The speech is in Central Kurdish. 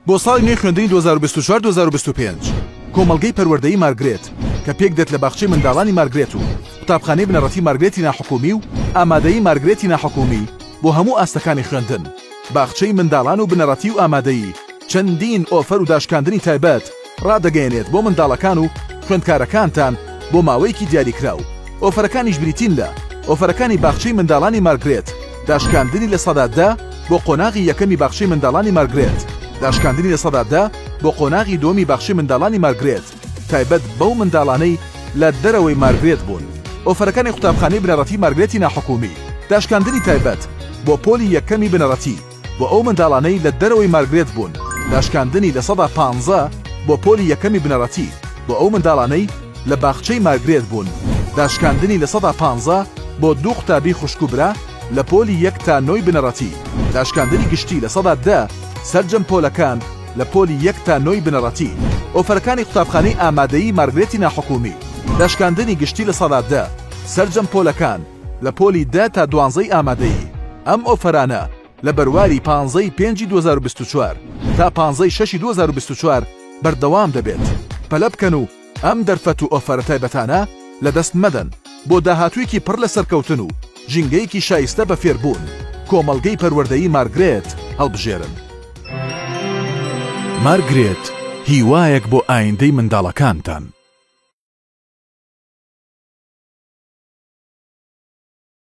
بۆ ساڵی نوێی خوێندنی 2024 2025 کۆمەڵگەی پەروەردەیی مارگرێت کە پێکدێت لە باخچەی منداڵانی مارگرێت و قوتابخانەی بنەڕەتی مارگرێتی ناحکومی و ئامادەیی مارگرێتی ناحکومی بۆ هەموو ئاستەکانی خوێندن، باخچەی منداڵان و بنەڕەتی و ئامادەیی چەندین ئۆفەر و داشکاندنی تایبەت ڕادەگەیەنێت بۆ منداڵەکان و خوێندکارەکانتان بۆ ماوەیەکی دیاریکراو. ئۆفەرەکانیش بریتین لە، ئۆفەرەکانی باخچەی منداڵانی مارگرێت، داشکاندنی 10% بۆ قۆناغی یەکەمی باخچەی منداڵانی مارگرێت، داشکاندنی 10% بۆ قۆناغی دووەمی باخچەی منداڵانی مارگرێت، تایبەت بەو منداڵانەی لە دەرەوەی مارگرێت بوون. ئۆفەرەکانی قوتابخانەی بنەڕەتی مارگرێتی ناحکومی، داشکاندنی تایبەت بۆ پۆلی یەکەمی بنەڕەتی بۆ ئەو منداڵانەی لە دەرەوەی مارگرێت بوون، داشکاندنی 15% بۆ پۆلی یەکەمی بنەڕەتی بۆ ئەو منداڵانەی لە باخچەی مارگرێت بوون، داشکاندنی 15% بۆ دوو قوتابی خوشک و برا لە پۆلی یەک تا نۆی بنەڕەتی، داشکاندنی گشتی 10% سەرجەم پۆلەکان لە پۆلی یەک تا نۆی بنەڕەتی، ئۆفەرەکانی قوتابخانەی ئامادەیی مارگرێتی ناحکومی، داشکاندنی گشتی 10% سەرجەم پۆلەکان لە پۆلی دە تا دوانزەی ئامادەیی. ئەم ئۆفەرانە لە بەرواری پانزەی پێنجی 2024 تا پانزەی شەشی 2024 بەردەوام دەبێت. پەلە بکەن و ئەم دەرفەت و ئۆفەرە تایبەتانە لەدەست مەدەن بۆ داهاتوویەکی پڕ لە سەرکەوتن و ژینگەیەکی شایستە بە فێربوون، کۆمەڵگەی پەروەردەیی مارگرێت هەڵبژێرن. مارگرێت، هیوایەک بۆ ئایندەی منداڵەکانتان.